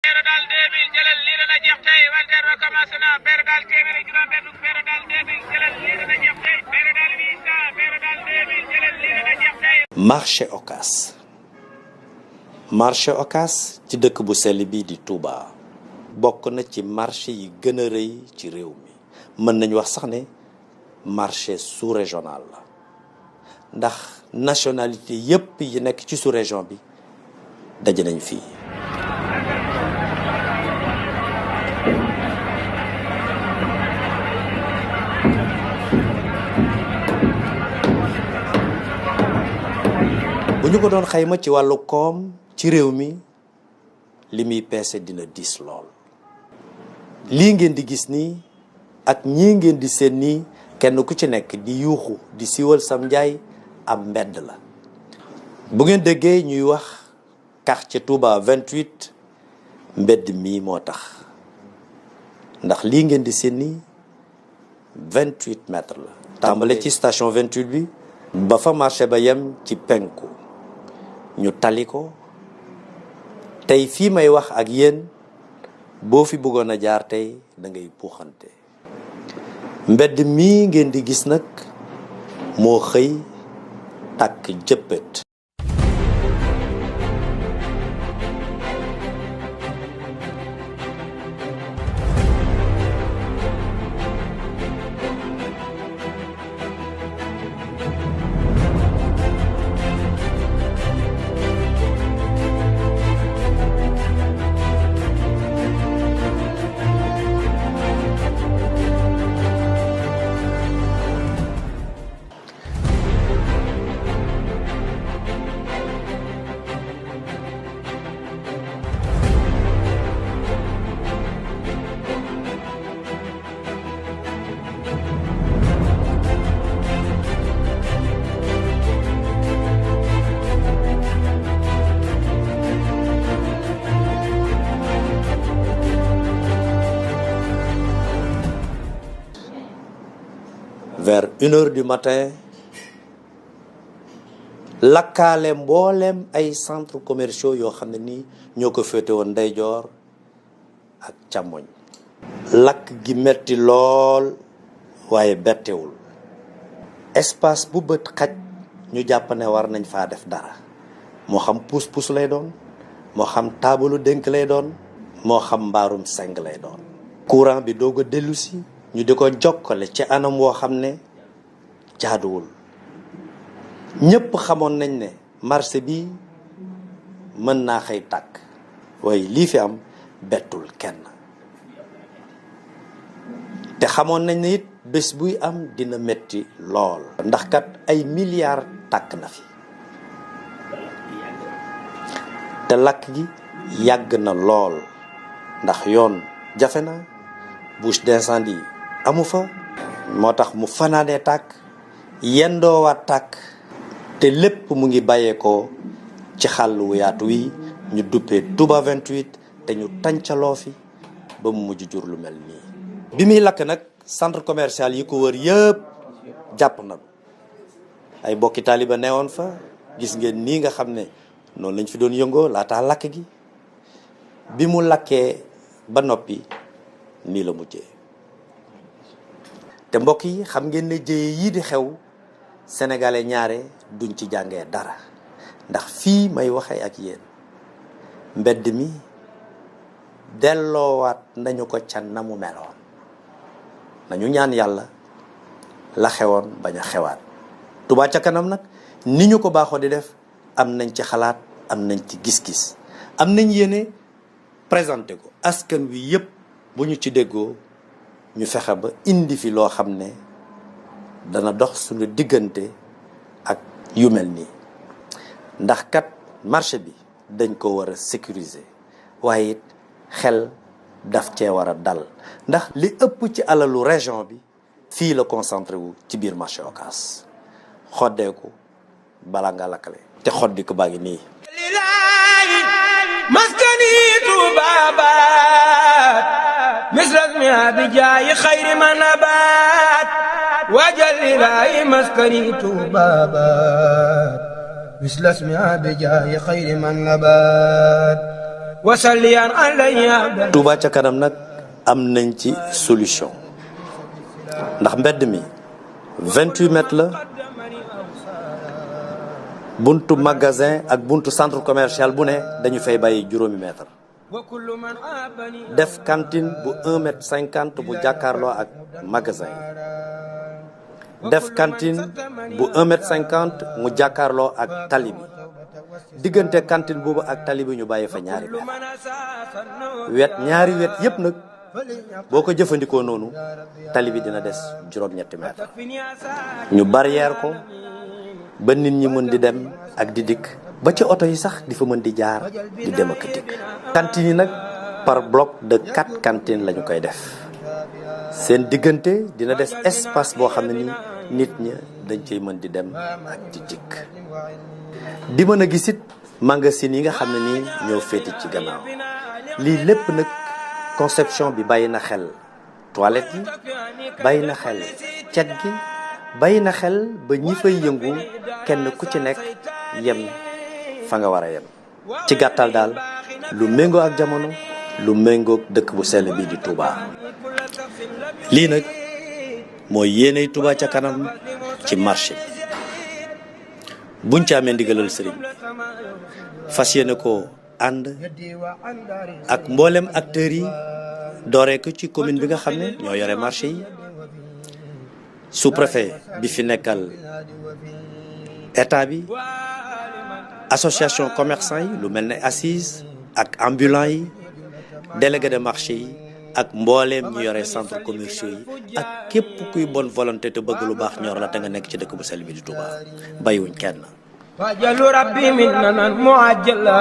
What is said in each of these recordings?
Pérodal 2000 jëlal lii dana jeex tey wanteer ba commencé na Pérodal téeméeri juróom benn Pérodal 2000 jëlal lii dana jeex tey Pérodal 800 Pérodal 2000 jëlal lii dana jeex tey. marché Ocass marché Ocass ci dëkk bu sell bi di Touba bokk na ci marché yi gën a rëy ci réew mi mën nañu wax sax ne marché sous-régional la ndax nationalité yépp yi nekk ci sous-région bi daje nañ fii. bu ñu ko doon xayma ci wàllu koom ci réew mi li muy peese dina diis lool. lii ngeen di gis nii ak ñii ngeen di seen nii kenn ku ci nekk di yuuxu di siiwal sam njaay ab mbedd la. bu ngeen déggee ñuy wax quartier Touba 28 mbedd mii moo tax ndax lii ngeen di seen nii 28 mètres la. tàmbale ci station 28 bi ba fa marché ba yem ci penku ñu tali ko tey fii may wax ak yéen boo fi bëggoon a jaar tey da ngay puuxante. mbedd mii ngeen di gis nag moo xëy tàkk jëppët. vers 1h du matin lakkaale mboolem ay centres commerciaux yoo xam ne nii ñoo ko féete woon ndeyjoor ak càmmoñ. lakk gi metti lool waaye bettewul espace bu bët xaj ñu jàpp ne war nañ faa def dara moo xam puus-puus lay doon moo xam taabalu dénk lay doon moo xam mbaarum seng lay doon. courant bi doog a dellu si ñu di ko jokkale ci anam woo xam ne jaaduwul ñëpp xamoon nañ ne marché bi mën naa xëy tàkk waaye lii fi am bettul kenn te xamoon nañ ne it bés buy am dina metti lool ndax kat ay milliards tàkk na fi te lakk gi yàgg na lool ndax yoon jafe na bouche d'incendie amu fa moo tax mu fanaanee tàkk yendoowaat tàkk te lépp mu ngi bàyyeekoo ci xàll wu yaatu wi ñu duppee Touba 28 te ñu tàncaloo fi ba mu mujj jur lu mel nii. bi muy lakk nag centre commercial yi ko wër yëpp jàpp na ay bokki taaliba newoon fa gis ngeen nii nga xam ne noonu lañ fi doon yëngoo laataa lakk gi bi mu lakkee ba noppi nii la mujjee. te mbokk yi xam ngeen ne jëye yii di xew sénégalais ñaare duñ ci jàngee dara ndax fii may waxee ak yéen mbedd mi delloowaat nañu ko ca na mu meloon nañu ñaan yàlla la xewoon bañ a xewaat. Touba ca kanam nag ni ñu ko baaxoo di def am nañ ci xalaat am nañ ci gis-gis am nañ yéene présenté ko askan wi yépp bu ñu ci déggoo ñu fexe ba indi fi loo xam ne dana dox suñu diggante ak yu mel nii ndax kat marché bi dañ ko war a sécuriser waaye it xel daf cee war a dal ndax li ëpp ci alalu région bi fii la concentré wu ci biir marché Ocass xoddeeku bala nga lakkale te xoddi ko baa ngi nii maskani tubabat misras mi abijaayi xayri manabat wajalilahi maskani tubabat misras mi abijaayi xayri manabat wasalliyan alayhi. Touba ca kanam nag am nañ ci solution ndax mbedd mi 28 mètres la, buntu magasin ak buntu centre commercial bu ne dañu fay bàyyi juróomi mètre. def cantine bu 1,50 m bu jàkkaarloo ak magasin yi, def cantine bu 1,50 m mu jàkkaarloo ak tali bi. diggante cantine boobu ak tali bi ñu bàyyi fa ñaari mètre. ñaari wet yépp nag boo ko jëfandikoo noonu tali bi dina des juróom-ñetti mètre. ñu barrière ko ba nit ñi mën di dem ak di dikk, ba ci oto yi sax di fa mën di jaar di dem ak dikk. cantine yi nag par bloc de 4 cantines lañu koy def. seen diggante dina des espace boo xam ne ni nit ñi dañ cey mën di dem ak di dikk. di mën a gisit magasin yi nga xam ne nii ñoo féeti ci gannaaw. lii lépp nag conception bi bàyyi na xel toilette yi, bàyyi na xel cet gi, bàyyi na xel ba ñi fay yëngu kenn ku ci nekk yem fa nga war a yem. ci gàttal daal lu méngoo ak jamono, lu méngoo dëkk bu sell bii di Touba. lii nag mooy yéeney Touba ca kanam ci marché buñ ci amee ndigalal sëriñ fas yéene ko ànd ak mboolem acteurs yi, dooree ko ci commune bi nga xam ne ñoo yore marché yi, sous-préfet bi fi nekkal état bi, association commerçant yi lu mel ne assise ak ambulant yi, délégué de marché yi ak mbooleem ñu yore centre commerciaux yi, ak képp kuy bonne volonté te bëgg lu baax ñor la te nga nekk ci dëkk bu sell bi di Touba. bàyyiwuñ kenn. wajalu rabbi minnan muajjala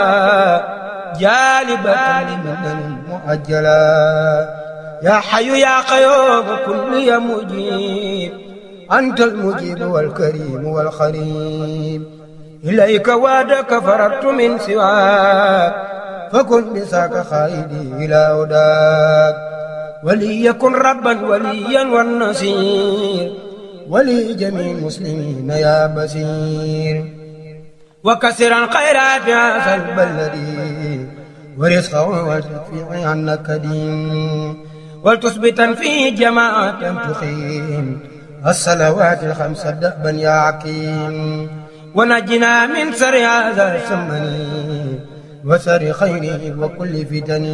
jalibatan minnan muajjala ya hayyu ya qayyum kulli ya mujib antal mujib wal karim wal kharim ilayka wadaka farartu min siwak fakun bisaka khaidi ila udak وليكن ربا وليا والنصير ولجميع المسلمين يا بصير وكسرا خيرات هذا البلد ورزقه وتكفي عنك دين ولتثبتا فيه جماعة تقيم الصلوات الخمس دأبا يا عكيم ونجنا من سر هذا الزمن وسر خيره وكل فتن